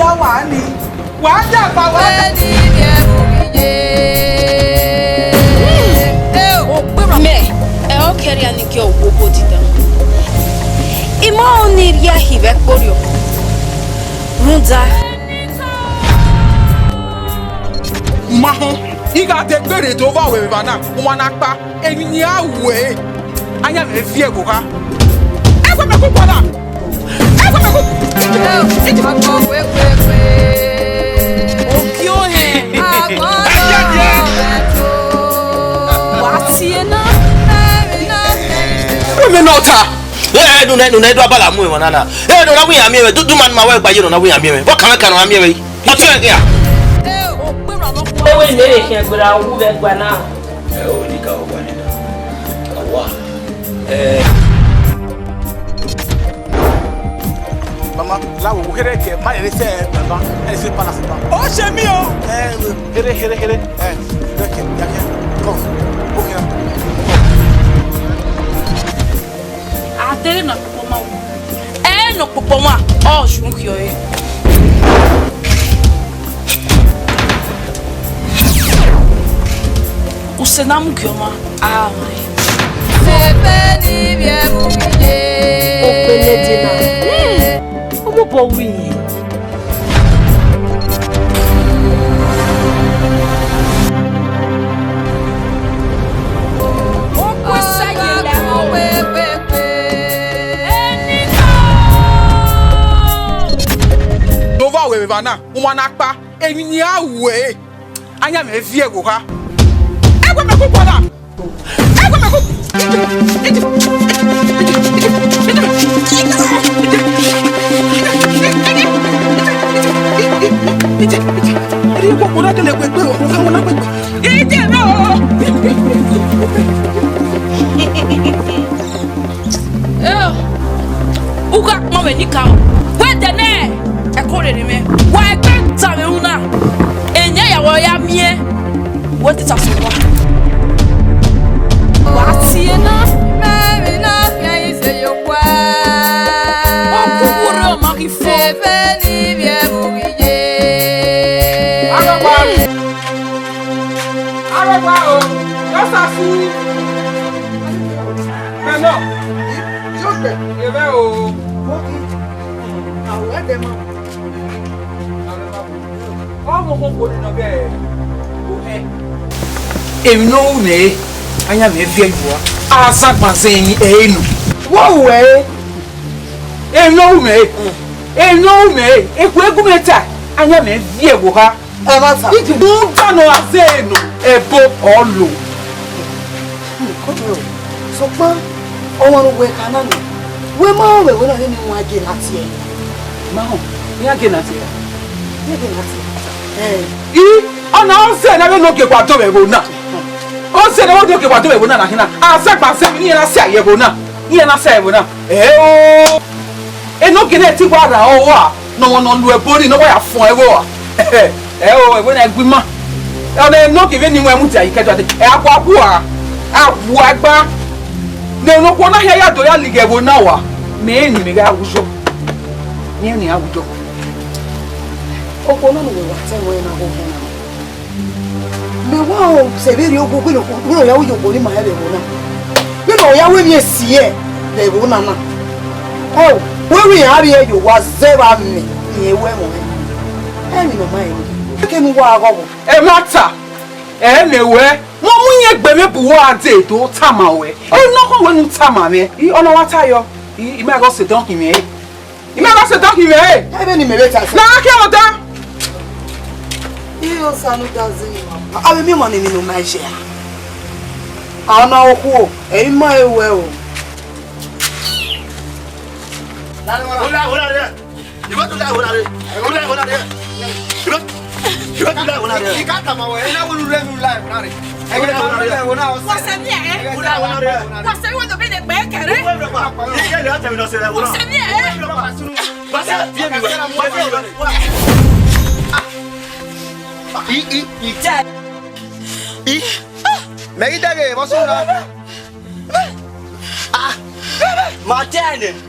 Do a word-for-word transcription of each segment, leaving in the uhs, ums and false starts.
Wa ni, wa ya gba wa. Mẹ, ẹ ọ kẹrẹ ni gie ọ wo obo didan. I ma ọnii rhia hi vbe ẹkpo rriọ. Rhunmwuda. Ma họn, I gha degbe rre do vba wẹ vbe evba na, u ma na kpa, emwi ne I ra ru ẹre, ayan mwẹ viẹ vbe oha. Ẹgbẹe mẹ ku kpọna. Ẹgbẹe mẹ ku. Ogie ohẹn. Wa tie na. Wẹ mẹ ne ọ ta. Ẹ, ẹ, nuna, nuna, I do abala mu emwa na na. Ẹ, nuna, wẹ iran miẹn mwẹ. Du, du ma, ma wẹ gba ye nuna, wẹ iran miẹn mwẹ. Vbọ kan mwẹ kan nọ, iran miẹn mwẹ. Vbọ tie ẹre khian. Ewe ne ere khian gberra uwu vbe ẹgbẹe na. Ẹ, o ni ka owa nena. Owa. Ẹ. Mama, la wo, wo kherhe ke, ma rere sẹ, mama, ẹ sẹ palace ba. Ọ sẹ mi o. Ẹ, kherhe, kherhe, kherhe. Ẹ, ya ke, ya ke. Come, wo kherhe. A dere nọ kpokpoma. Ẹ nọ kpokpoma, ọ ju khiọ re. Usẹ na mu gie ọmwa, a ma rẹn. Sẹfẹ ni vbiẹ mu ye. Okpele dena. Ọ mobọ ru iyẹn. Do vba wẹ vbe evba na, u ma na kpa, emwi ne I ra ru ẹre, ayan mwẹ viẹ vbe oha. Ẹguẹ mẹ ku guan na. Ẹguẹ mẹ ku. Eo, u gha kpọnmwẹ enikaro, wẹ dẹ nẹ ẹko rere mwẹ, wa egbe ta mwẹ ru na, enian ya wẹ ọ ya miẹn, wẹ te ta sẹ owa. Wa tie na, mẹ vbe na khian ise ye okua. Ọ gu uwu rre, ọ ma ghi fo. Sẹfẹ ni vbiẹ mu ghi ye. Arọgba o, Arọgba o, Jọsafu. Mẹ nọ. Yóò gbẹ. Yẹ vẹ o. Mo kì í. Àwọ̀ ẹ̀dẹ̀ mọ́. Ọ mọ kókó nínú ọgẹ ohẹ. Emwi ne ọ ru mwẹ re, ayan mwẹ viẹ vbe owa. Azagba zẹ emwi ẹre nọ. Wẹ ru ẹre. Emwi ne ọ ru mwẹ re. Emwi ne ọ ru mwẹ re. Eku egu mwẹ ta, ayan mwẹ viẹ vbe oha. Ẹmwata. Rhunmwuda ne ọ gha zẹ ẹre nọ, ẹbo ọ lo. Kọdọ, sokpan ọmwa ne uwẹ kha na nọ, wẹ ma rẹn wẹ wẹ na nene wan gie na tie ẹre? Ma họn, iran gie na tie ra? Iran gie na tie. Ẹ. I, ọna ọ zẹ ne avbe enogie gua do vbe ẹvbo na. Ọ zẹ ne avbe enogie gua do vbe ẹvbo na na khin na. Azagba zẹ emwi ne iran na sia ye ẹvbo na. Iran na sia ye ẹvbo na. Ẹ o. Enogie na te wa ra ọre, ne ọmwa ne ọ lu ẹbo ni, ne ọ wa ya fọn ẹvbo ra. Ẹ o, ẹvbo na gbe ima. Ọna enogie vbene iwẹn mudia ye ikẹdua dee. Ẹ, a gua gua, a gua gba. Ne nokhuo na hia ya do ya lighe ẹvbo na wa, mẹ rẹn ne imẹ gha wu yọ. Mẹ rẹn ne iran wu yọ. Okhuo na ne uwẹ wa ta ẹmwẹ na gho khin na. Mẹ wa sẹ vberriọ ogu, vbene ọ ya ru ye okhuo ni ma hẹ vbe ẹvbo na. Vbene ọ ya ru emwi esi hẹ vbe ẹvbo na na. Ẹo, wẹ vbe iran rhie ye owa zẹ vbe amẹ, rẹn wẹ ẹmwẹ ọnrẹn. Emwi ne ọ ma rẹn. Kẹ ne uwa ghọghọ. Ẹmwata, ẹ mẹ wẹ, mẹ mu iyẹn gbe mwẹ bu uwa dee do tama ruẹ. Ẹ nọ khọ wẹ ne u tama mwẹ. I, ọna wa ta yọ. I, I ma gha sẹ dọnkhi mwẹ. I ma gha sẹ dọnkhi mwẹ. Ẹ vbene imẹ vbe ta sẹ. Na kẹ ọda. I, Osanudazi. Avbe miẹn ọmwa ne emwi ne ọ ma jẹ a. A na okhuo, ẹ i ma e wẹ o. Hola, hola, hola. Wa sẹ vbe ẹre? Wa sẹ vbe wẹ ne ọ bẹghe kẹrẹ? Wa sẹ vbe ẹre? Mẹ ghi dẹghe vbọ sẹ na. Ah, ma tẹ nẹ.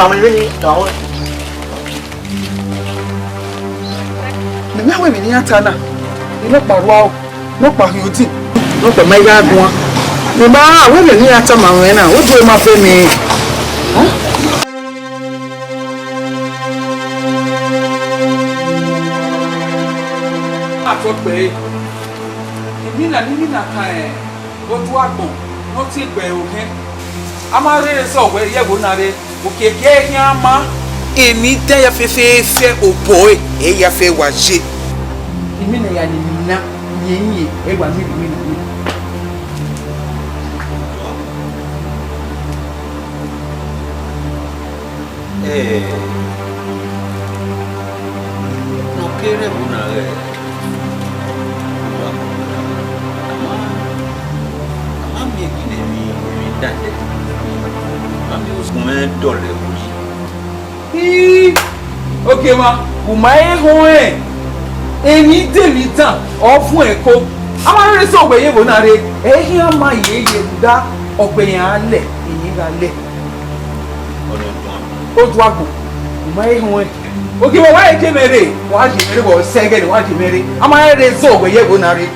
Ọga mwẹ vbene I tama ruẹ. Mẹ ma wẹ emwi ne iran ta na, ne ọ kpa rua o, ne ọ kpa hin odin, ne ọ kpa ma i gha guan. Mẹ ma wẹ emwi ne iran tama ruẹ na, u do ma bẹ mẹ. Atọkpẹ, emwi na ne imina kan rẹn. Oduagbọn ne ọ tie gbe ohẹn, a ma rere zọ wẹ ye ẹvbo na rre, okiekie khian ma. Emwi dan ya fẹfẹfẹ obọ ẹre, ẹ ya fẹ wa ye. Imina ya ne emwi na, yẹn yẹn, ẹ wa miẹn emwi na. Ẹ, ne ọ kere ẹvbo na ghẹ, a ma, a ma miẹn gele emwi, emwi dan dẹ, a miẹn usun mwẹ dọlọ ẹvbo yi. Ii, ogiemwa, u ma he họn ẹn, emwi de emwi dan, ọ vuọn ẹko. A ma rere zọ wẹ ye ẹvbo na rre, ẹ khian ma ye ye rhunmwuda ọgbe iran lẹ, emwi gha lẹ. Oduagbọn, u ma he họn ẹn. Ogiemwa, wa he gie mẹ rre, wa gie mẹ rre, wa sẹ ẹghẹ ne wa gie mẹ rre. A ma rere zọ wẹ ye ẹvbo na rre.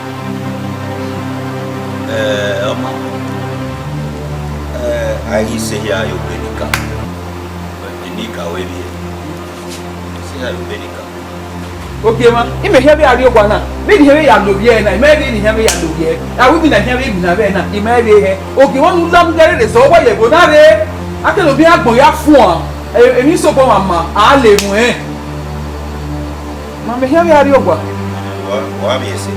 Ẹ, ọma, ẹ, a i ghi sẹ hia ye obọ enikaro. Enikaro vbe rrie. Sẹ hia ye obọ enikaro. Ogiemwa, imẹ khian vbe a rrie owa na, vbene I khian vbe ya lovbiẹ na, I ma vbe ne I khian vbe ya lovbiẹ. A wẹ vbene I khian vbe mina vbe na, I ma vbe hẹ. Ogiemwa, ne u la mu gha rere zọ wẹ ye ẹvbo na rre. A kere ovbi iran agbọn ya fuan, e-, emwi sokpan ma ma, a le ruẹn. Ma mẹ khian vbe a rrie owa. Wa, wa vbe ẹse.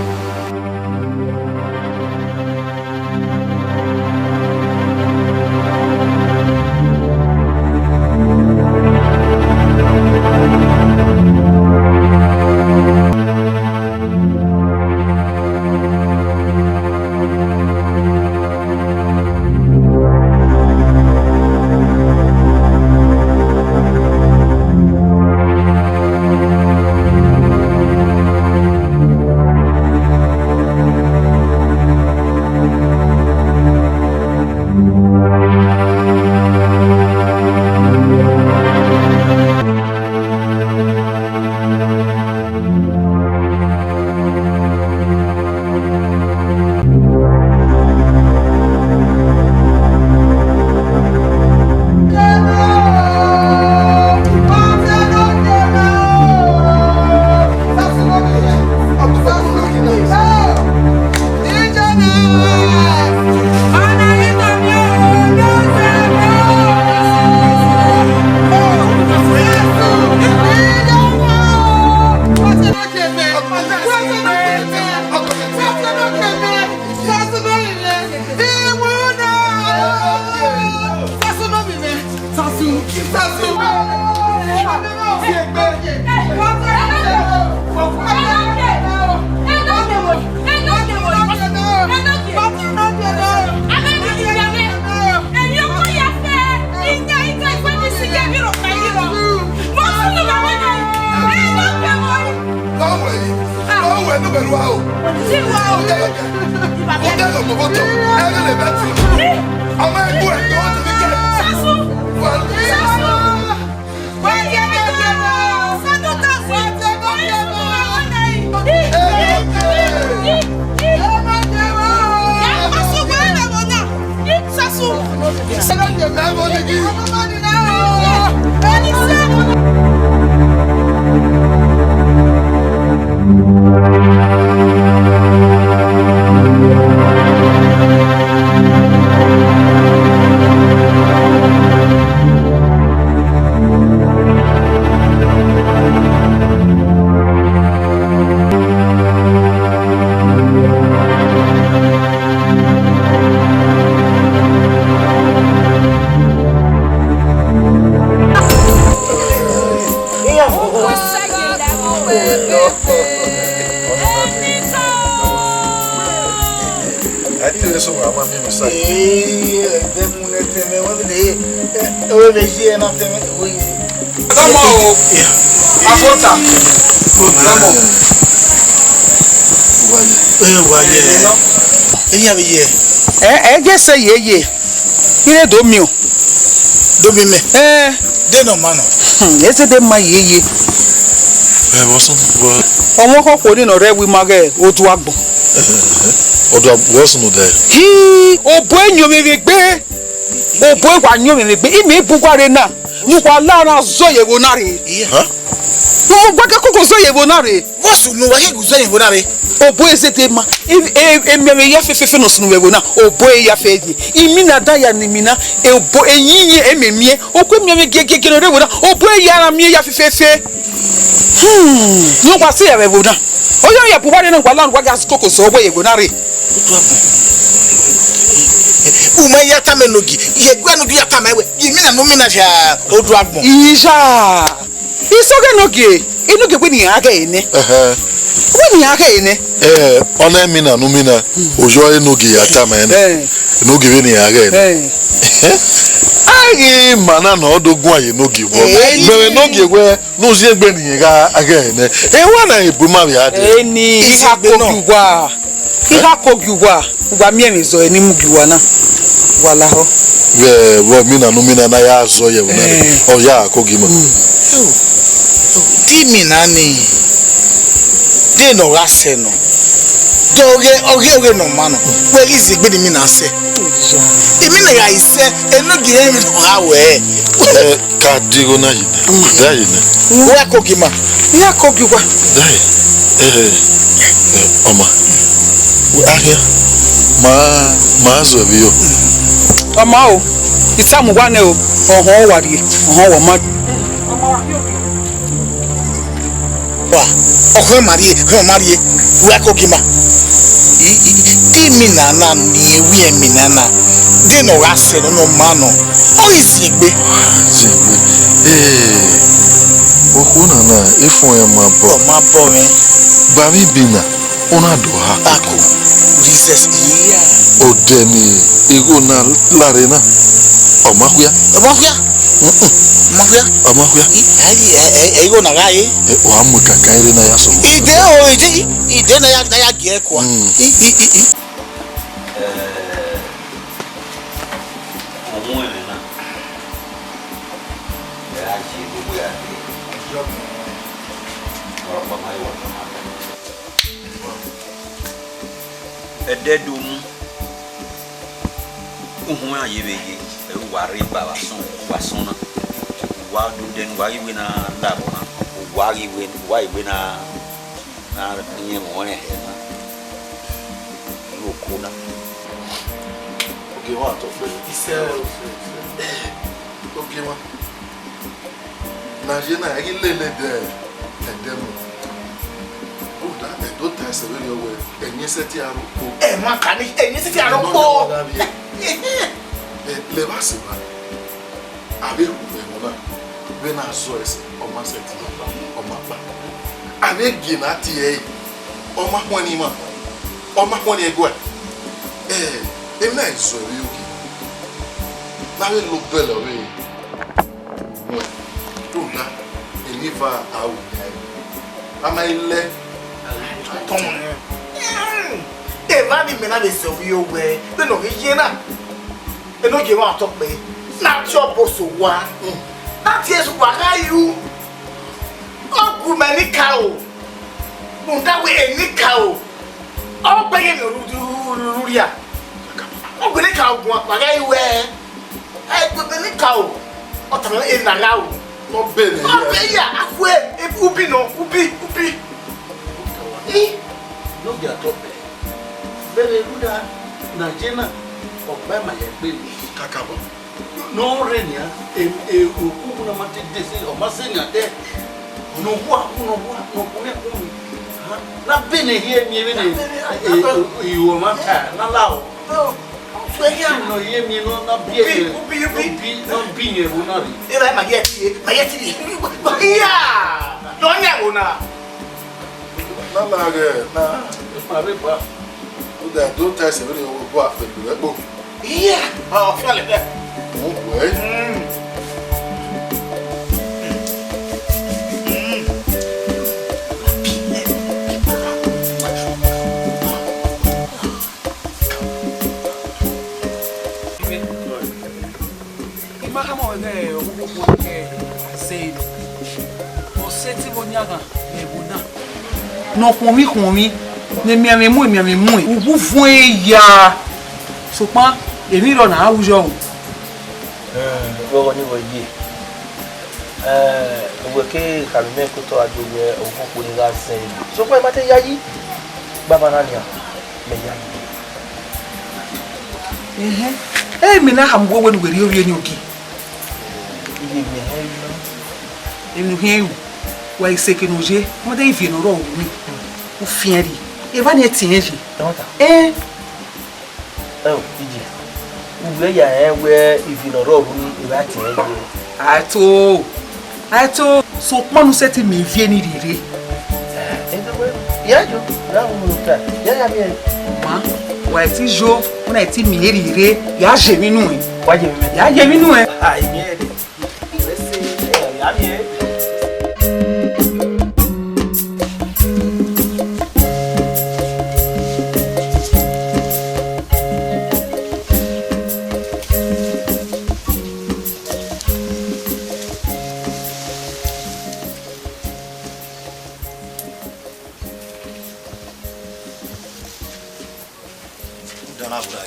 Moto, ẹghe lẹ bẹ ti. Ọmọ ẹgbẹ ẹgbẹ ọdún mi kẹ. Sasu! Sasu! Come on, o. Afota. Come on. Ẹ, wa ye. Eya vbe ye. Ẹ, ẹ, je sẹ yeye. Ire do miẹn o. Do miẹn mẹ. Ẹ. De nọ ma nọ. Hmm, ẹ zẹdẹ ma yeye. Ẹ, vbọ sunu, vbọ. Ọmọ khọkhuo ni nọ rre ẹvbo ima ghẹ odu agbọn. Odu agbọn, vbọ sunu dẹ. Hi, obo e yọn mwẹ vbe egbe. Obo e wa yọn mwẹ vbe egbe. Imẹ bu uwa rre na. Ne uwa la na zọ ye ẹvbo na rre. Hẹn? Ne uwa ke koko zọ ye ẹvbo na rre. Vbọ sunu wa ke gu zọ ye ẹvbo na rre. Obo e zẹdẹ ma. E, e, emwi ya fẹfẹfẹ ne ọ sunu vbe ẹvbo na. Obo e ya fẹ ye. Imina da ya ne imina. E obo eyinyin emẹmiẹn. Oku emwi giẹgiẹgiẹ ne ọ rre ẹvbo na. Obo e ya na miẹn ya fẹfẹfẹ. Hmm, ne uwa sẹ ya vbe ẹvbo na. Ọ ya ya bu uwa rre na, uwa la ne uwa gha koko zọ ye ẹvbo na rre. U ma ya tama Enogie, ye ẹguae ne u ya tama ẹre wẹ, imina ne u mina hia odu agbọn. Iya. Isọghe Enogie, Enogie wẹ ne iran ghe nẹ. Ẹhẹn. Wẹ ne iran ghe nẹ. Ẹ, ọ na imina ne u mina, oyọ Enogie ya tama ẹre nẹ. Ẹ. Enogie vbe ne iran ghe nẹ. Ẹ. A ghi ma na nọ, ọ do guan ye Enogie vbọ. Ẹ. Mẹ vbe Enogie wẹ, ne u ziengbe ne irẹn gha ghe nẹ. Ẹ wa na ebo ima vbe a dẹ. Eni, I ha ko gi uwa. I ha ko gi uwa, uwa miẹn emwi zọ ni mu gi uwa na, uwa lahọ. Vbe vbe imina ne u mina na ya zọ ye ẹvbo na, eh, ọ ya ko gi ima. Mm. Te imina ni, de ne ọ gha sẹ nọ, de ọghe, ọghe, ọghe ne ọ ma nọ, wẹ ghi zẹ egbe ne imina sẹ. Imina gha i sẹ, Enogie rẹn emwi ne ọ gha wẹ. Eh, ka die igho na yi nẹ. Da yi nẹ. Uwa ko gi ima. Iran ko gi uwa. Da yi. Eh, eh, ọma. A khian. Ma, ma zọ vbe yo. Ọma o. Isamu wa nẹ o. Ọhọn wa rrie. Ọhọn wa ma. Wa, ọkhọ ma rrie, ọkhọ ma rrie, uwa ko gi ima. I, i, te imina na ni ewia imina na, de ne ọ gha sẹ nọ ne ọ ma nọ, ọ ghi zẹ egbe. Zẹ egbe. Ee, okhuo na na, efọn ẹn ma bọ. Ọ ma bọ mwẹ. Gba vbe ibi na, u na do ha koko. Jesus, iya. Odẹ ne igho na la rre na, ọ ma khuia. Ọ ma khuia. Mm-mm. Ọ ma khuia. Ọ ma khuia. I, ẹ, ẹ, ẹ, igho na gha re. Ẹ, wa mu kankan ere na ya sọ. Ide o, ide, ide na ya, na ya gie kua. Mm. I, i, i, i. Ẹ, ọmọ ẹmwẹ na, ẹ ra ye gbogbo ya te. Ọ̀rọ̀ papa yi wa. Ẹdẹ do mu. Uhunmwu iran ye vbe ye, ẹ, uwa rre eba vbe asọn, uwa sọn na. Uwa do dẹ ne uwa ghi wẹ na la vbọ na, uwa ghi wẹ, uwa ghi wẹ na, na yin ẹmwẹ ọnrẹn hẹ na. Iro ko na. Ogie mwa tọ fẹ. Isẹ o. Ogie mwa. Ne a ye na, ẹ ghi lele ẹdẹ, ẹdẹ mu. Rhunmwuda, ẹdẹ do ta ẹsẹ vberriọ wẹẹ, ẹyin sẹtin aro kpo. Ẹ ma ka ni, ẹyin sẹtin aro kpo. Ẹ, lẹ vba sẹ evba, a vbe hu vbe ẹmwẹ na, vbene a zọ ẹse, ọ ma sẹtin, ọ ma kpa. A vbe gie ne a tie ẹre, ọ ma khuẹnniẹn ima, ọ ma khuẹnniẹn ẹguae. Ẹ, emwi na zọ vbe ogie, ne a vbe lo bẹlẹ ọvbehe. Wẹ, rhunmwuda, emwi eva a ru nẹ. A ma i lẹ. Tọn nẹ. E Evba ni mẹ na vbe zẹ ovbi owẹ, vbene ọ ghi ye na, enogie mwa otọ kpẹ, na tie ọbo so owa, na tie eso uwa gha ru, ọ gu mẹ enikaro, rhunmwuda wẹ enikaro, ọ gbe ye mẹ ru, ru, ru, ru ria, ọ gu enikaro guan, wa gha ru ẹre. Ẹgbẹgbẹ ne ka o, ọ tama emwi ne a gha ru. Ọ bẹn ne ọ bẹn ya, a khuẹ, ubi nọ, ubi, ubi. I, ne ọ gia tọ bẹn. Bẹghe rhunmwuda ne a ye na, ọ gba ima ye egbe ni. Kakabọ. Ne ọ rre nian, e, e, okuku na ma te de se, ọ ma sẹ nian dẹ. Ne ọ wu akun, ne ọ wu, ne ọ kun ne ẹkun ni. Na bẹn ne ehiẹ miẹn vbene, e, e, e, ihwo ma ta, na la o. Suẹgia. Nọ ye miẹn nọ na biẹ. Ubi, ubi, ubi. Ubi, nọ bi yẹn ẹvbo na rre. Era ma ye tie, ma ye tie. Iya! Nọ yan ẹvbo na. Na la gẹ na. Ma rre ba. U da do ta ẹse vbene ọ gua fẹ do ẹkpo. Iya! Ọ fian lẹ. Mu wẹ. Mm. Mm. I ma khama ruẹ ighẹ ọvbokhan kẹ Zainab, ọ sẹtin vbe ọnianghan vbe ẹvbo na. Ne ọ khuọnmwi khuọnmwi, ne emianmwẹ mu emianmwẹ mu, uwu vuọn ya. Sokpan emwi rrọọ ne a ru yọ o. Vbe ọghọ ni vbe ye, uwẹ ke khama imẹ ke otọ a do wẹ ọvbokhan ni gha zẹ ẹre. Sokpan I ma te yayi, baba na nian, mẹ yayi. Ẹhẹn. Ẹ, mẹ na khama uwẹ wẹ ne uwẹ rhie ovbi eni ogie. Iye mẹ hẹ ru na. Emwi ne u khian ru, wa i seke ne u ye, ọ ma da ivie ne ọ rrọọ ru ni. U fian rri. Evba ni ẹtin ẹnrẹn ye. Ẹmwata. Ẹn. Ẹ o, iye. U wẹ ya rẹn wẹ ivie ne ọ rrọọ ru ni, evba ẹtin ẹnrẹn ye. A to. A to, sokpan ne u sẹtin miẹn ivie ni rhie rre. Ya yo, ya hu ta, ya ya miẹn. Ma, wa i ti yo, u na i ti miẹn rhie rre, ya ye emwi nuẹn. Wa ye emwi nuẹn. Ya ye emwi nuẹn. Ah, I miẹn rhie. Ya miẹn.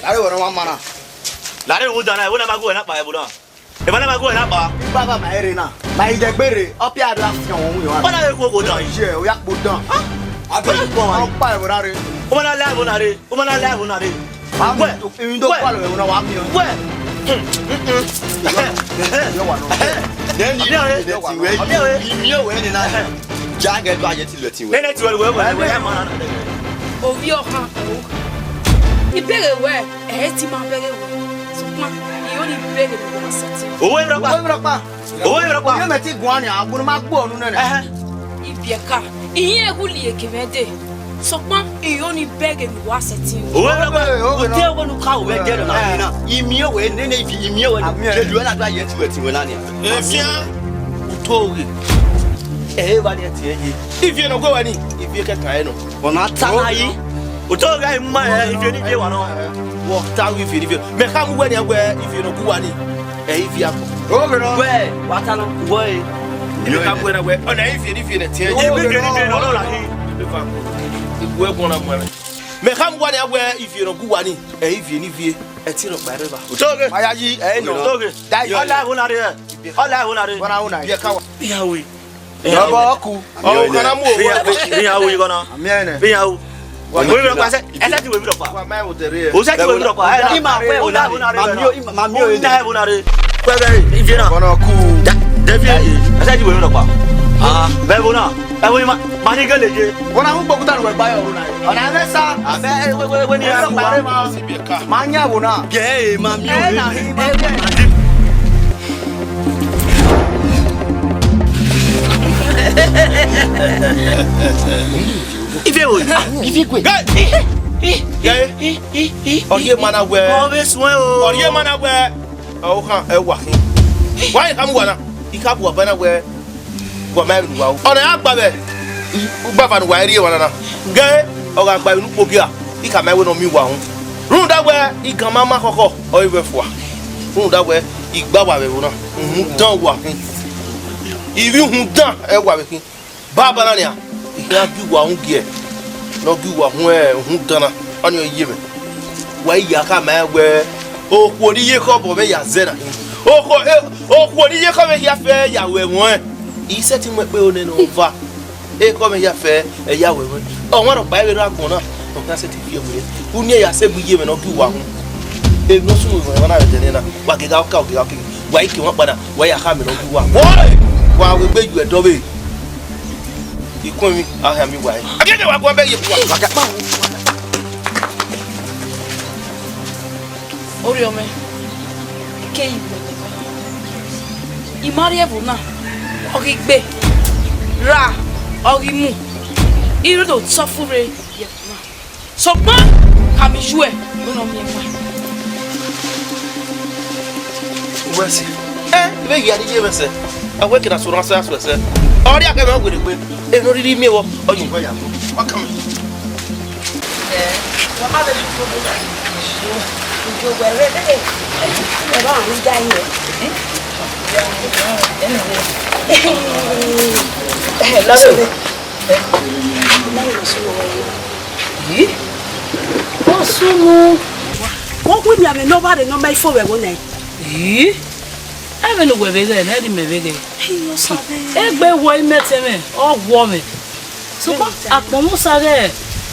Lare wẹ ne ọ wa ma na. Lare rhunmwuda na, ẹvbo na ma gu wẹ na kpa ẹvbo na. Ẹvbo na ma gu wẹ na kpa. Baba ma ere na. Ma i dẹgbe rre, ọ pia do afian wọn wu yọ. Ọ na ghe khuo khuo dan. Ye, o ya kpo dan. A gbe kpo wan. Ọ kpa ẹvbo na rre. Ọ ma na la ẹvbo na rre. Ọ ma na la ẹvbo na rre. Wẹ, emwi do kpa lọ ẹvbo na wa miẹn. Wẹ. Yo wa nọ. Then you, you wẹ, you miẹn wẹ ni na. Ja gẹ do aye ti lẹ. Nene ti wẹ wẹ wẹ wẹ ya ma na. Ovbi ọkhan, ovbi ọkhan. I bẹghe wẹ, ẹ i ti ma bẹghe wẹ. Sokpan, I ho ni bẹghe ne uwa sẹtin. Owe rọkpa. Owe rọkpa. Owe rọkpa. Iye mẹ ti guan ni, agbọn ma gbe ọnu nene. Ẹhẹn. Ibiẹka, I i rẹn ghẹ ulie eke mwẹ dee. Sokpan, I ho ni bẹghe ne uwa sẹtin. Owe rọkpa. Owe rọkpa. Ute owe nu ka wẹ jẹ na. Ẹhẹn. I miẹn wẹ nene ifi, I miẹn wẹ. Amiẹn. Jelu na gba ye ti wẹ ti wẹ na nia. Efian. Uto ghe. Ẹ i vba ni ẹtin ẹnrẹn ye. Ivie ne ọ gu wẹ ni, ivie kẹkan ẹre nọ. Ọ na ta na yi. Otọ gha ima ẹ, ivie ni ivie wa nọ. Wọ ta ru ivie ni ivie. Mẹ khama uwẹ nian wẹ ivie ne ọ gu wa ni, ẹ i ivie akpọ. Oghe nọ. Wẹ, wa ta na, wọ e. Mẹ khama uwẹ na wẹ, ọ na ivie ni ivie ne ẹtin ẹnrẹn ye. Ivie ni ivie nọ, ọ na hi. Wẹ gbọn na mu ẹmwẹ. Mẹ khama uwa nian wẹ ivie ne ọ gu wa ni, ẹ i ivie ni ivie, ẹtin rhọkpa ẹre ba. Otọ ghe. Ma ya yi, ẹ i nọ. Otọ ghe. Ọla ẹvbo na rre. Ọla ẹvbo na rre. Wa na ru na. Biẹ ka wa. Iyawe. Ọbọ ọku. Ọkọ na mu owo. Iyawe igọ na. Amiẹn. Iyawe. Wẹ mi rọkpa, ẹsẹ, ẹsẹ ti wẹ mi rọkpa. Wa ma wo dere. O sẹ ti wẹ mi rọkpa. Ẹ na. Ima wẹ o na. Ma mi o, ima, ma mi o. Na ẹvbo na rre. Wẹ bẹ ivie na. Ọbọ ọku. David. Ẹsẹ ti wẹ mi rọkpa. Ah, bẹ ẹvbo na. Ẹvbo ni ma, ma ni gele ye. Wọ na hu gbokuta wẹ gba yọ ro na. Ọna ẹmwẹ sa. Abẹ wẹ wẹ wẹ ni ẹ rọkpa rre ma. Ma yan wo na. Gẹ e ma mi o. Ẹ na hi ma gẹ. Ife wo? Ife gwe. Gẹ. Gẹ. Ọrịa ma na wẹ. Ọ vbe suẹn o. Ọrịa ma na wẹ. Ọ khan ẹ wa khin. Wa i kha mu wa na. I kha bu wa ba na wẹ. Wa ma ẹvbo wa o. Ọ na ya gba vbe. Ugbava ne uwa rhie wa na na. Gẹ. Ọ gha gba vbe ne ukpo gia. I khama ẹn wẹ ne ọ miẹn uwa uhunmwu. Rhunmwuda wẹ igan ma ma khọkhọ ọre vbe fua. Rhunmwuda wẹ igba wa vbe ẹvbo na, uhunmwu dan uwa khin. Ivbi uhunmwu dan ẹ wa vbe khin. Banbanna nian, I khian gie uwa uhunmwu giẹ, ne ọ gie uwa uhunmwu, uhunmwu dan na, ọnii ọ ye mwẹ. Wa i ya khama ẹn wẹ, okhuo ne I ye khẹ obọ mwẹ ya zẹ na khin. Okhuo, eh, okhuo ne I ye khẹ mwẹ hia fẹ ya ru ẹmwẹ ọnrẹn. I sẹtin mu ẹkpe ro nene ọva. Ekhọe mwẹ hia fẹ, ẹ ya wẹ wẹ. Ọmwa rhọkpa i vbe rre agbọn na, ọ khian sẹtin fi ẹvbo re. Unu ya sẹ egbe iye mwẹ ne ọ gie uwa uhunmwu. Emwi ne ọ sunu mwẹ na vbe ẹdẹ nena, wa ghe gha ọka, ọ ghe gha ọkighi. Wa i ke wan kpa na, wa ya khama ne ọ gie uwa. Wọe! Wa wegbe yu ẹdẹ ọvbehe. Ikun emwi, a khian miẹn uwa ẹre. A ghe ghe wa guan bẹghe ye uwa. Wa ga kpa. Orhiọnmwẹ, ke I wẹ, I ma rrie ẹvbo na, ọ ghi gbe, ra, ọ ghi mu, I rre do tọfu rre ye ẹvbo na. Sokpan, khama iyuẹ, ọ nọ miẹn mwa. Uwẹ si, ẹ, vbe hia ne I ye mwẹ sẹ, a wẹ ke na sunu asẹ, a suẹ sẹ. Ọ rhie akẹ mwẹ werriegbe, emwi ne ọ rhirhi miẹn vbọ, ọ ye uwa ya. Wa kan. Ọ sunu. Wẹ ọ gu emianmwẹ ne ọ vba rre ne ọ ma i fo vbe ẹvbo nẹ? Ii, ẹmwẹ ne uwẹ vbe ghẹ nẹ, ẹre imẹ vbe ghẹ. Egbe wọ imẹ tẹn mwẹ, ọ wọ mwẹ. Sokpan akpọnmwẹ Osa ghẹ,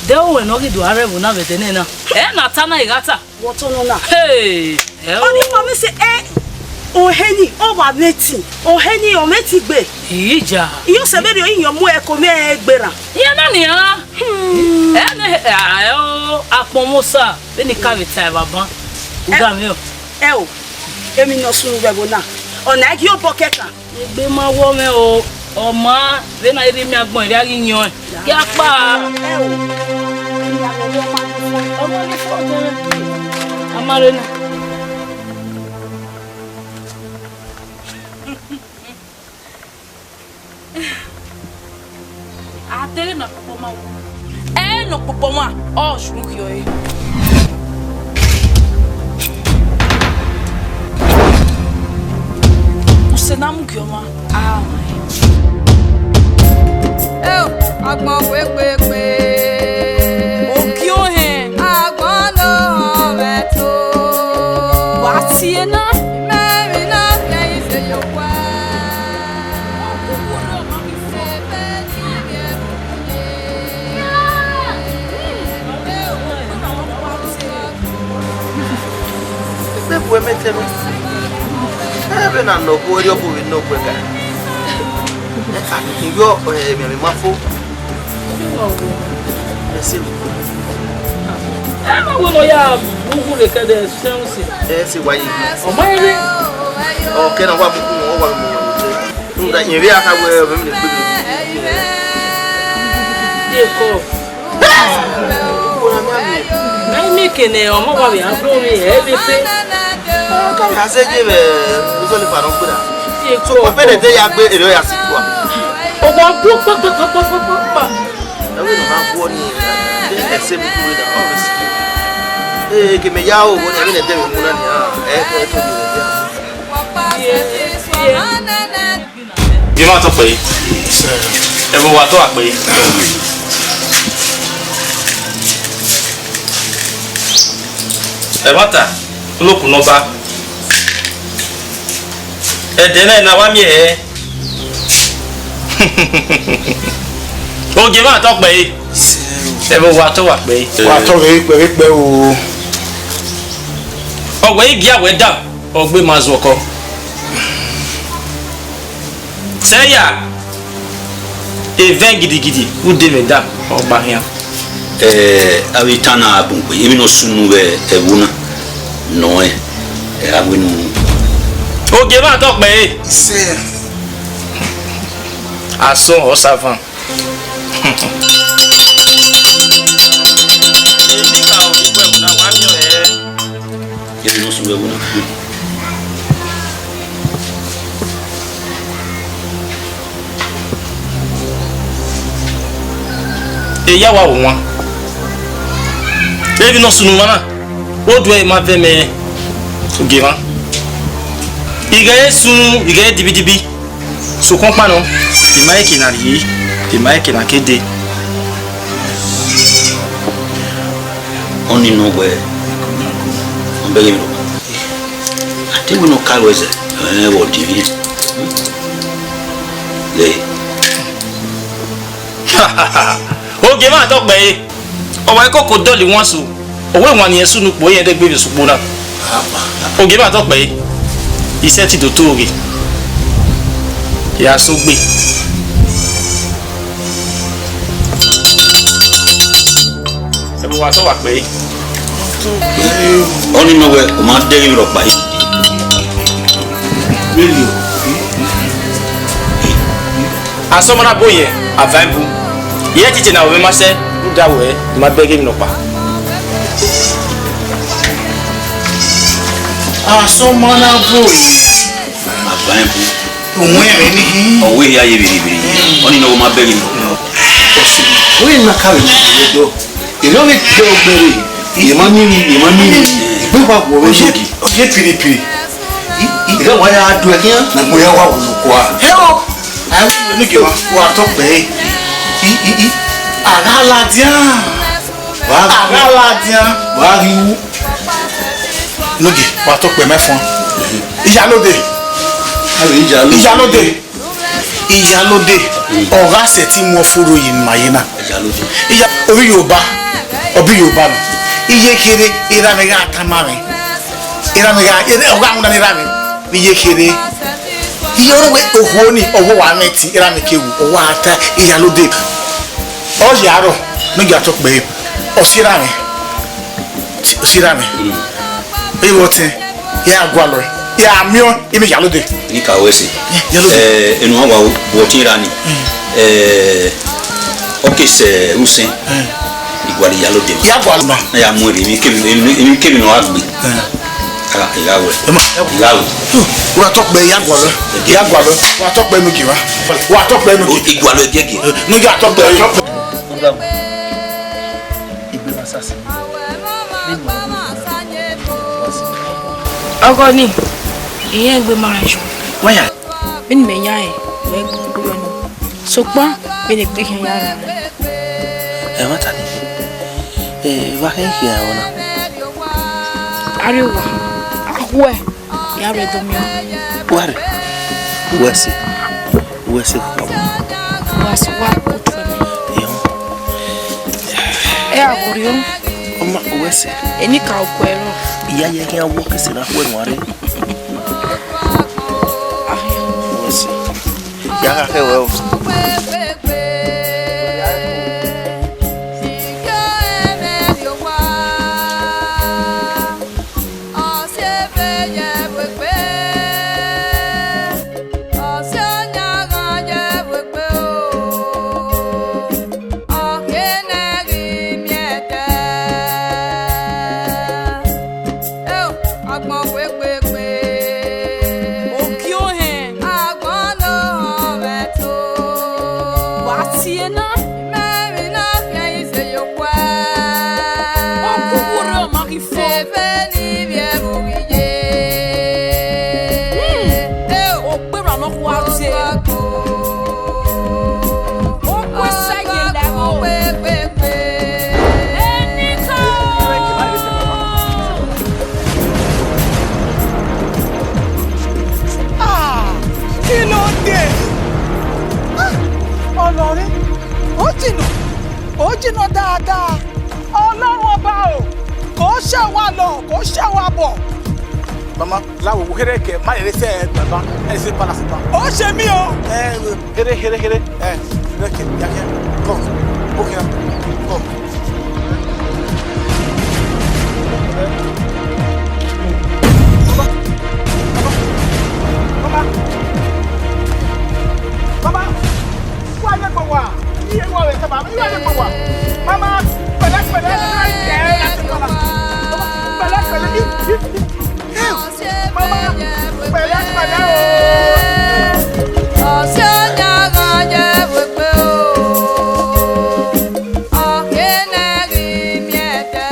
de ẹre ne ọ ghi do rre ẹvbo na vbe ẹdẹ nena. Ẹ na ta na, I gha ta. Wọ tọn nọ na. Hey, ẹ o. Ọni ma mwẹ sẹ, ẹ, ohẹn ni, ọ wa mwẹ ẹtin, ohẹn ni, ọ mwẹ ẹtin gbe. Ija. Iyọ sẹ vberriọ, iyọ mu ẹko mwẹ gberra. Iran na nian. Hmm. Ẹ nẹ, ẹ, ẹ o, akpọnmwẹ Osa, vbene I ka vbe ta ẹre vbe aban. U da mwẹ o. Ẹ o, emwi ne ọ sunu vbe ẹvbo na, ọ na ghi obọ kẹkan. Egbe ma wọ mwẹ o, ọ ma vbe na rhie miẹn agbọn, erriọ a ghi yọn ẹn. Ya kpa. Ẹ o, emwi ne ọ ma ghi fo. Ọ ma ghi fo, ọ ma rre na. A deghẹ ne ọkpọkpọ ma wọ. Ẹ ne ọkpọkpọ ma, ọ ju khiọ ẹre. Use na mu gie ọmwa, a ma ẹn. Eo, agbọn wegbe gbe. Ogie ohẹn. Agbọn ne ọ họn mwẹ to. Wa tie na. Imẹ emwi na kẹ ise ye okua. Egbe bu ẹmwẹ tẹ nọ. Ẹ vbe na nọ ọgua, erriọ ọgua vbe nọ ọgua ẹga. Iyọ, ẹ, emwi ma fo. Ẹ sẹ. Ẹ ma wẹ ne ọ ya ughu rre kẹdẹ sẹ usi. Ẹ sẹ wa ye. Ọ ma rre. Ọ kẹ na wa mu, ọ wa mu. Rhunmwuda rẹn vbe a kha wẹ ọvbẹ emwi ne egbe vbe. Dekọ. Ẹ i miẹn ekẹ ne ọmọ wa vbe a gbe ọmọ ẹre vbe fe. Ọ ka vbe a zẹ ye vbe uzọlifan ne ọ gberra. Dekọ. Sokpan vbene ẹdẹ ya gbe, erriọ ya si tua. Ọ wa gu kpakpakpakpakpakpa. Ẹ vbe ne ọ ma guọ nii, ẹ sẹ vbe gu vbe da, ọ vbe si. Ee, ke mẹ ya o, vbene ẹdẹ vbe mu na nia, ẹ, ẹ, to vbe ya. Ye, ye. Gie ima tọ kpẹre. Ẹvbo wa tọ a kpẹre. Ẹmwata, oloku ne Ọba. Ẹdẹ na, na wa miẹn hẹ. Ogie ima tọ kpẹre. Ẹvbo wa tọ wa kpẹre. Wa tọ vbe kpẹre kpẹre o. Ọ wẹ i gia wẹ da, ọ gbe ma zẹ ọkọ. Sẹ ya, evẹn gidigidi, u de mwẹ da, ọ gba khian. Ẹ, avbe itan na a bun gbe, emwi ne ọ sunu vbe ẹvbo na, nọ rẹn, ẹ, a wẹ ne u. Ogie mwa tọ kpẹre. Sẹ. Asọn, Ọsavan. Emwi ka o, ikpẹvbo na wa miẹn ọre. Emwi ne ọ sunu vbe ẹvbo na. Eya wa wan. Emwi ne ọ sunu mwa na, oduẹ ma vẹ mẹ, Ogiemwa. I ghẹ re sunu, I ghẹ re dibidibi, sokpan ọkpa nọ, I ma he ke na rhie, I ma he ke na ke dee. Ọni nọ wẹẹ, ọ bẹghe emwi rhọkpa. A te wẹ ne ọ ka ruẹ zẹ, ẹ, vbe ọ dinmwi rẹn. Ghe. Ogiemwa tọ kpẹre, ọ wa i koko dọlọ iwanso, ọ wẹ wan ne irẹn sunu kpo, irẹn dẹgbe vbe sẹ ukpo na. Ogiemwa tọ kpẹre, I sẹtin do to ghe, ya sẹ ogbe. Ẹvbo wa sẹ wa kpẹre. Ọni nọ wẹẹ, u ma dẹghe emwi rhọkpa yi. Asọmọ na bo yẹn, a va ẹbu. Irẹn titi na wẹ ma sẹ, rhunmwuda wẹẹ, I ma bẹghe emwi nọkpa. Asọmọ na bo yẹn, a va ẹbu. Uwẹn ẹmwẹ ni hin. Ọ wẹ hia ye vbirivbiri. Ọni nọ wẹẹ, u ma bẹghe emwi nọkpa. Wẹ na ka vbe ma vbe dọ. Erriọ vbe te ọgbẹre, I ma miẹn emwi, I ma miẹn emwi. Egbe wa wọ vbe Oye, oye piripiri. I, I, I gha wa ya do ẹkhian, na mo ya wa wo nokua. Hero, ai, ni ke wa, wa tọ kpẹre. I, I, I, a gha ladian. Wa, a gha ladian. Wa ghi wu. Nogie, wa tọ kpẹre mẹ fọn. Iyalode. Iyalode. Iyalode, ọ gha sẹtin mu ọfo rro ye ne ima ye na. Iyalode. Iya, ovbi Yoruba, ọ bi Yoruba nọ. Iye kherhe, erha mwẹ gha tama mwẹ. Erha mwẹ gha, ọ gha winna ne erha mwẹ. Iye kherhe. Iye ọre wẹ okhuo ni, ọ wa mwẹ ẹtin, erha mwẹ ke wu, ọ wa ta Iyalode. Ọ ye arọ, ne ọ ya tọ kpẹre, ọ si erha mwẹ. Ti, ọ si erha mwẹ. Ẹ i vbe ọtẹn, ya gualọ, ya miẹn imẹ Iyalode. Ni ka wẹ sẹ. Iyalode. Eh, enu wa wa bu ọtẹn ra ni. Eh, ọ ke sẹ usẹn. I gualọ Iyalode. Ya gualọ ma. Na ya mu emwi kemwi, emwi kemwi ne ọ gha gbe. Ah, I gha wẹ. Ẹ ma, ẹ wẹ. I gha wẹ. Wa tọ kpẹre, ya gualọ. Ya gualọ. Wa tọ kpẹre nu ke wa. Wa tọ kpẹre nu ke. I gualọ ẹgiẹgiẹ. Nu ya tọ kpẹre. Egbe ma sase. Ọghọ ni, irẹn egbe ma rẹn yọ. Waya. Vbene imẹ ya rẹn, wẹ gbe uwu nọ. Sokpan, vbene egbe khian ya rẹn. Ẹmwata ni, eh, vbe a khẹ khian ẹmwẹ na? Arriowa, a khuẹ, ya rre do miẹn. Wa rre, wẹ sẹ. Wẹ sẹ koko. Wa sẹ wa koko tuẹ mẹ. Ehọ. Ẹ a gho rriọ. Ọ ma, wẹ sẹ. Eni ka okhuẹ rrọọ. Iya ye khian wọ ke sẹ na khuẹ nua rre. Wẹ sẹ. Ya gha khẹ wẹ o. Eo, agbọn wegbe gbe. Ogie ohẹn. Agbọn ne ọ họn mwẹ to. Wa tie na. Mẹ emwi ne ọ khian ye ize ye okhuẹ. Ọ gu uwu rre, ọ ma ghi fo. Eve ni vbiẹ vbe oghiye. Hmm. Eo. Okpera nọ khua tie. Okhuo ẹsẹ ye lẹ ẹvbo. Ah, kí ló dé? Ah, Ọlọrin, ó jìnnà, ó jìnnà dáadáa. Ọlọ́run ọba o, kò ṣe wá lọ, kò ṣe wá bọ̀. Mama, láwo wo here kẹ, má lè rí sẹ bàbá, ẹ ṣe palace ba. Ó ṣe mí o. Ẹ, here, here, here. Ẹ, here kẹ, ya kẹ. Come, ó kẹ, come. Baba, baba, baba, baba, wá yẹ kó wá. Iye wá rẹ sábà, iye wá yẹ kó wá. Mama, pẹ̀lẹ́pẹ̀lẹ́, ẹ, ẹ, ẹ, ẹ, mama. Pẹ̀lẹ́pẹ̀lẹ́, ẹ, ẹ, ẹ. Mama, pẹ̀lẹ́pẹ̀lẹ́ o. Ọsẹ ọnya ghan ye wegbe o, ọkhe ne ghi miẹn ẹdẹ.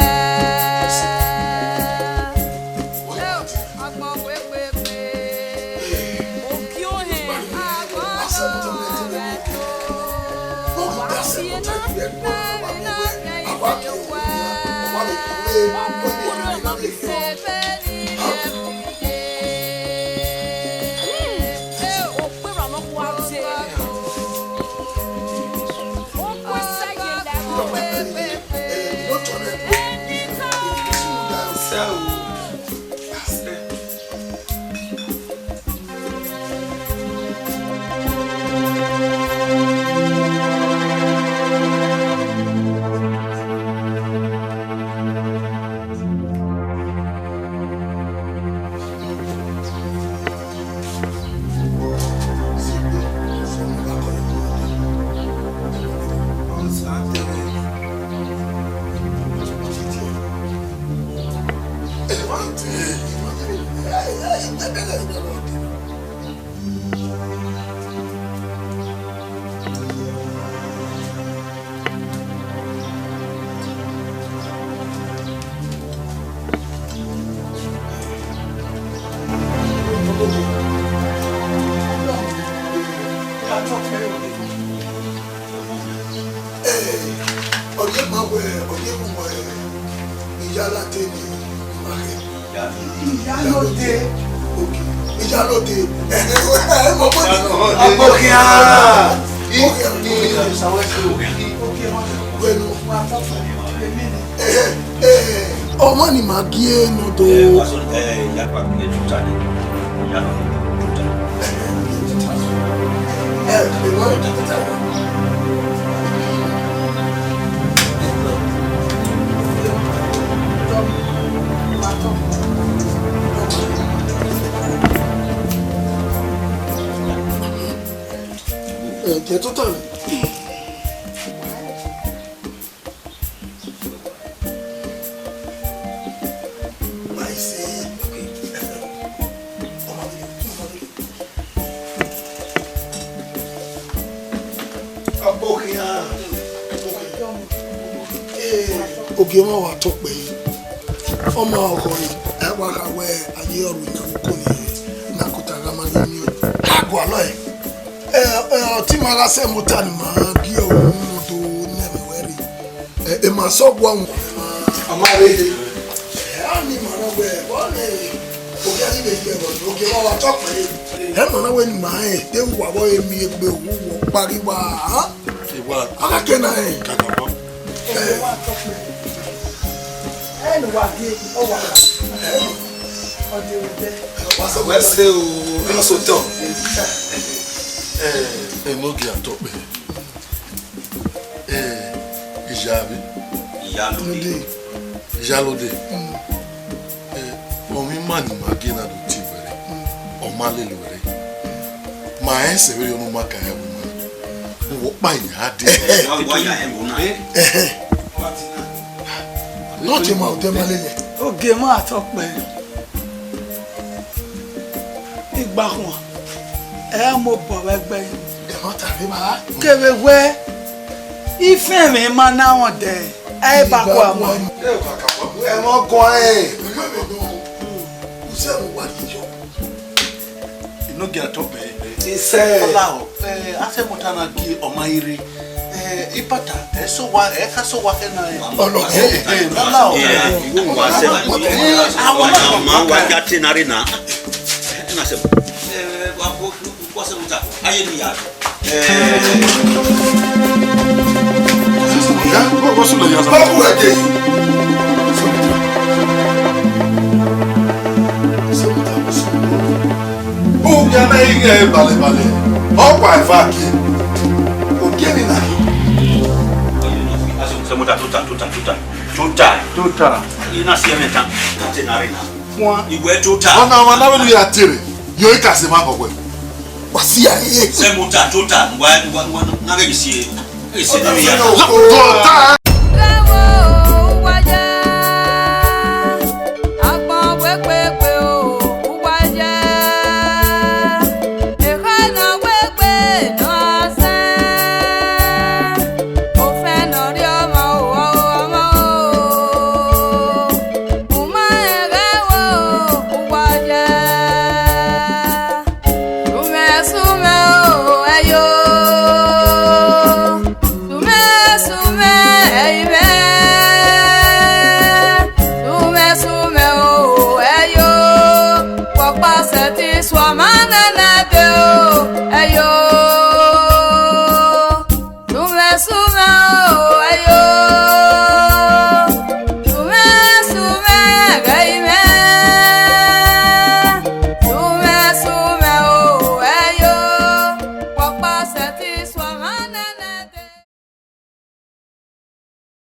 Ee, ọ ye ma wẹ, ọ ye ma wẹ, iyalode ni ima khe. Iyalode. Ok. Iyalode. Ẹ, ẹ, ẹ, ẹ, mọ bọ ni. Abokian. Ok, ok. Wẹnu. Ẹ, ẹ, ọmọ ni ma gie nọ do. Ẹ, wa so, ẹ, ya pa, ẹ, tuta ni. Ya pa, tuta. Ẹ, ẹ, ẹ, wa tuta. Ẹ, jẹ tuta ni. Ogie mwa wa tọ kpẹre, ọ ma khọe, ẹ wa gha wẹ a ye ọrhuẹ ne a mu ko ne, ne a kota gha ma ghi miẹn. A gualọ ẹe. Ẹ, ẹ, ọtẹn ima gha sẹ mota ne ima gie ọmọ do ne ẹmwẹ wẹ rre. Ẹ, ẹ ma sẹ ọgua wọn. A ma rre. Ẹ, a ni ma na wẹ, vbọ ne ogie a ghi vbe ye ẹvbo, ogie mwa wa tọ kpẹre. Ẹ ma na wẹ ne ima rẹn, de uwa vbọ re miẹn egbe, uwu wọ kpaghi wa, a? Iwa. A gha ke na rẹn. Kaka bọ. Ẹ, ẹ ne uwa gie, ọ wa. Ẹ, ọ de wẹ dẹ. Wa sẹ wẹ se o, ẹ ma sẹ otọ. Ẹ, ẹ ne ogie a tọ kpẹre. Ẹ, iya vbe? Iyalode. Iyalode. Mm. Ẹ, ọmwa ima ni ima gie na do tie wẹ rre, mm, ọ ma lele wẹ rre. Ma rẹn sẹ vberriọ ne u ma ka ẹvbo na. Uwẹ ọkpa ya dee. Wa, wa ya ẹvbo na. Ẹ, ẹ. Nọ tie ma odẹ ma lele. Ogie mwa tọ kpẹre. Igbakhuan, ẹ mu obọ vbe ẹgbẹe. Ẹmwata rre evba. Kevbe wẹ, ifẹnmwẹ ma na rẹn odẹ, ẹ i ba kua ma. Ẹmwẹ ọguan rẹn. Usẹ mu wa ye yọ. Enogie a tọ kpẹre. Isẹ. Ọlahọ, ẹ, a sẹ mota na gie ọma rre. Ẹ, ipata, ẹ sẹ owa, ẹ ka sẹ owa khẹ na rẹn. Ọlọghọ. Ẹ, ẹ, Ọlahọ. Ẹ, ẹ, ẹ, wa sẹ. Ẹ, àwọn náà ma wa ja te na rre na. Ẹ, ẹ na sẹ. Ẹ, wa ko, ko sẹ mota. Aye ni ya. Ẹ. Ya, ko, ko sule ya. Ba ku ẹ de. Sẹ mota. Sẹ mota. Uwẹ na i ghẹ balẹ balẹ, ọ wa eva gie. Ogie ni na khin. Sẹ mota tota tota tota tota. Tota. I na si ẹmwẹ tan, ta te na rre na. Wan. Iwẹ tota. Ọna ọmwa na vbe ne u ya tie rre, yo i ka sẹ ma kọ wẹ. Wa si a ye. Sẹ mota tota, wa, wa, wa, na vbe si e. E si e na vbe ya. Tota.